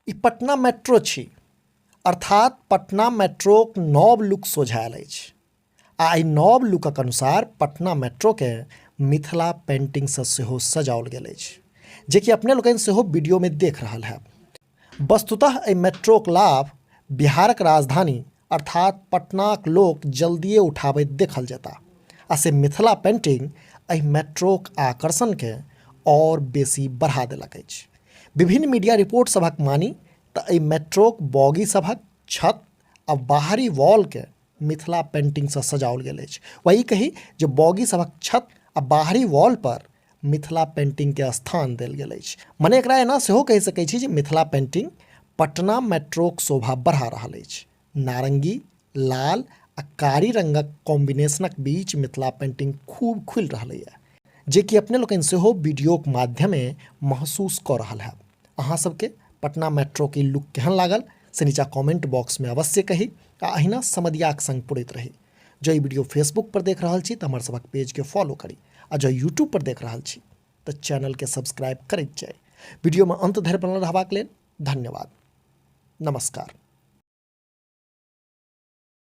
ई Patna metro छी, अर्थात पटना मेट्रोक नव लुक सोझायल अछि आ एहि नव लुकक अनुसार पटना मेट्रोकेँ मिथिला पेंटिंगसँ सेहो सजाओल गेल अछि, जे कि अपने लोकनि सेहो वीडियोमे देख रहल हैब। वस्तुतः एहि मेट्रोक लाभ बिहारक राजधानी अर्थात पटनाक लोक जल्दिए उठाबैत देखल जेताह आ से मिथिला पेंटिंग एहि मेट्रोक आकर्षणकेँ आओर बेसी बढ़ा देलक अछि। विभिन्न मीडिया रिपोर्ट सभक मानी तऽ एहि मेट्रोक बॉगी सभक छत आ बाहरी वॉलके मिथिला पेंटिंगसँ सजाओल गेल अछि। वा ई कही जे बॉगी सभक छत आ बाहरी वॉल पर मिथिला पेंटिंगके स्थान देल गेल अछि। मने एकरा एना सेहो कहि सकै छी जे मिथिला पेंटिंग पटना मेट्रोक शोभा बढ़ा रहल अछि। नारंगी, लाल आ कारी रंगक कॉम्बिनेशनक बीच मिथिला पेंटिंग खूब खुलि रहलैए, जे कि अपने लोकनि सेहो वीडियोक माध्यमे महसूस कऽ रहल हैब। अहाँ सबके पटना मेट्रोके ई लुक केहन लागल से नीचा कमेंट बॉक्समे अवश्य कही आ अहिना समदियाक संग पुरैत रही। जँ ई वीडियो फेसबुक पर देख रहल छी तऽ हमर सभक पेजके फॉलो करी आ जँ यूट्यूब पर देख रहल छी तऽ चैनलके सब्सक्राइब करैत जाइ। वीडियोमे अंत धरि बनल रहबाक लेल धन्यवाद। नमस्कार।